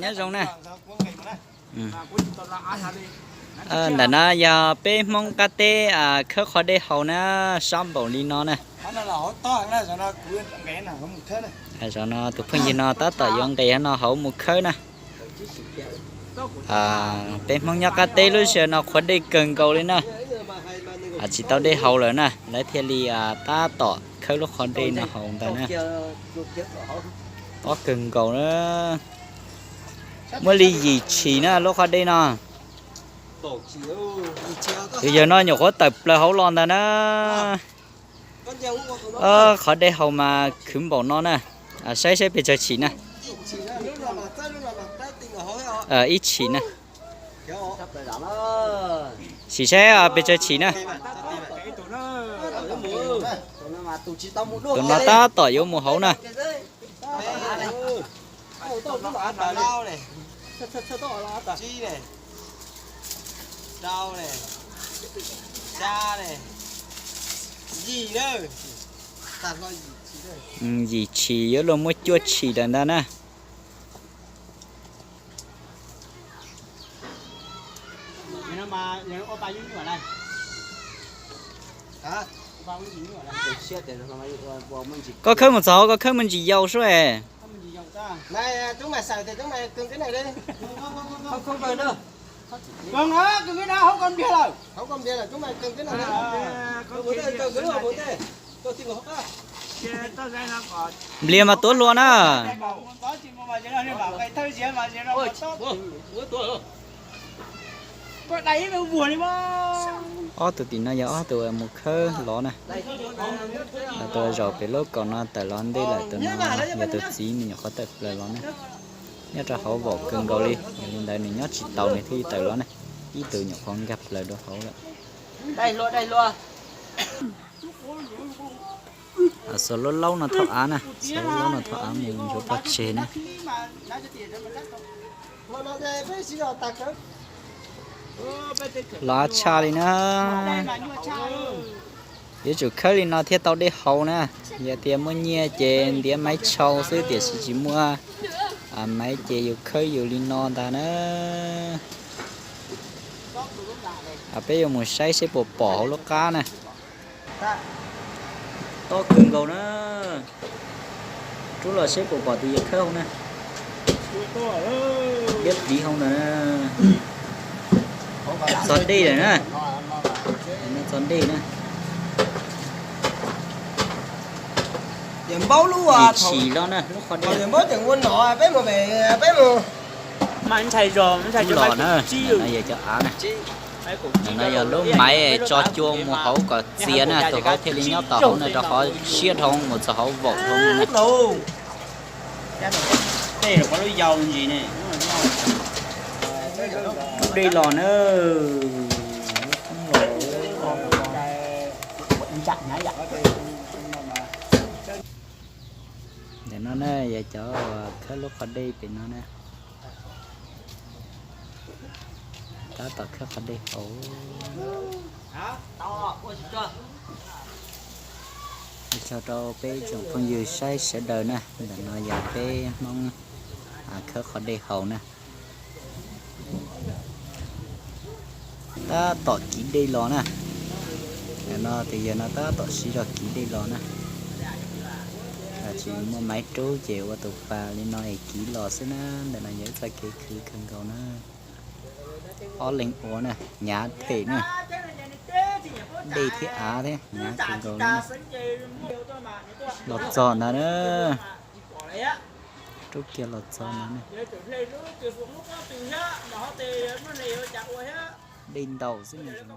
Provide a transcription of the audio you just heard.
Nyob zoo na. Ntawm no yog peb Hmoob qab teb khawb qhov dej haus na, sab npaum li no na. Zaum no tus phooj ywg no tab tom yuav nqis no hauv mus khawb na. Peb Hmoob nyob qab teb lub sij hawm no qhuav dej kawg nkaus li na. Tsis tau dej haus lawm na, lawv thiaj li tab tom khawb lub qhov dej no haus ntag na. Tob kawg nkaus na. Muaj li yim tshim na lub qhov dej no. Tus yawg no nyuam qhuav tawm plaws hauv los ntag na. Qhov dej haus mas khwv npaum no na. Saib saib pes tsawg tshim na. Ib tshim na. Sim saib pes tsawg tshim na. Tus no tab tom yuav mus hauv na. Yim tshim yuav luag muaj cuaj tshim lawm ntag na. Koj khawb mus txog hauv, koj khawb mus ntsis yau sub es. Npliag mas tuav hlua na. Ob tug tim no yog ob tug mus khawb los na. Tus zaum pem lub kaum no tawm los ntej lawm, tus no yog tus txiv, nws nyuam qhuav tawm plaws los na. Nyob rau hauv vaum kawg nkaus li, yog li ntawd nws nyob tsis taus nws thiaj li tawm los na. Ib tug nyuam qhuav nkag plaws rau hauv lawm. Xuas lub laub no thauj av na, xuas lub laub no thauj av mus ntsuav pov tseg na. Los tshaj li na. Yuav tsum khawb li no thiaj tau dej haus na. Yog tias muaj nyiaj ces ntiav maiv tshau xwb, tiam sis tsis muaj maiv ces yus khawb yus li no ntag na. Peb yuav mus saib seb puas pom hauv lub qab na. Tob kawg nkaus na. Rub los seb puas pom tus yawg khawb hauv na. Liab pliv hauv ntawd na. Txog dej lawm na. Txog dej na. Yim tshim los na lub qhov dej. Los na, no yog cov av na. No yog lub maiv tso cua mus hauv kom txias na, tus hauv thiaj li nyob tom hauv no rau qhov siab dhau mus txog hauv vaum dhau na. Dej los na. Ntawm no na yog cov khawb lub qhov dej pem no na. Tab tom khawb qhov dej hauv. Ua tsaug rau peb tsoom phooj ywg saib sawv daws na, ntawm no yog peb Hmoob khawb qhov dej haus na. Tab tom kiv dej los na. Ntawm no tus yawg no tab tom siv zog kiv dej los na. Tsis muaj maiv rub ces ua tus pas li no es kiv los xwb na. Ntawm no yog ib txoj kev khwv kawg nkaus na. Ob leeg ua na, hnyav them na. Dej thiab av thiab hnyav kawg nkaus li. Los txog ntawd na. Rub kiag los txog ntawd na. Dej ntaus xwb na.